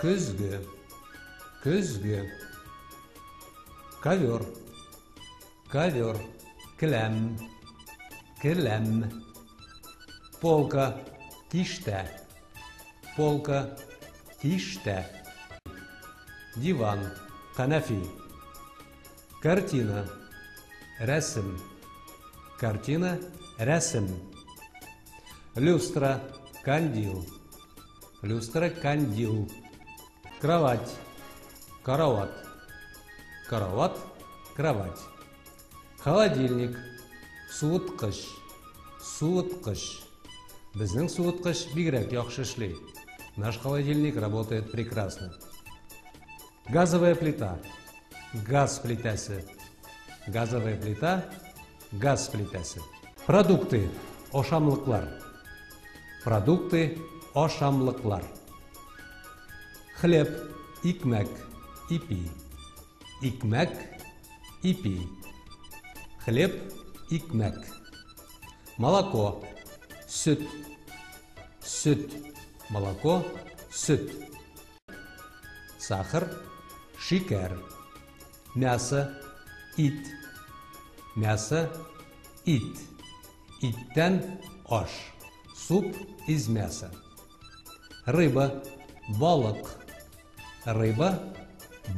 Көзге. Көзге. Ковер. Ковер. Келәм. Келәм. Полка. Киштә. Полка. Киштә. Диван. Канәфи. Картина. Рәсем. Картина. Рәсем. Люстра. Кандил. Люстра. Кандил. Кровать. Карават. Карават. Кровать. Холодильник. Суыткыч. Суыткыч. Безнең суыткыч бигрәк яхшы эшли. Наш холодильник работает прекрасно. Газовая плита. Газ плитәсе. Газовая плита. Газ плитәсе. Продукты. Ашамлыклар. Продукты. Ашамлыклар. Хлеб. Икмәк. Ипи. Икмәк. Ипи. Хлеб. Икмәк. Молоко. Сөт. Сөт. Молоко. Сөт. Сахар. Шикәр. Мясо. Ит. Мясо. Ит. Иттән аш. Суп из мяса. Рыба. Балык. Рыба.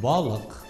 Балык.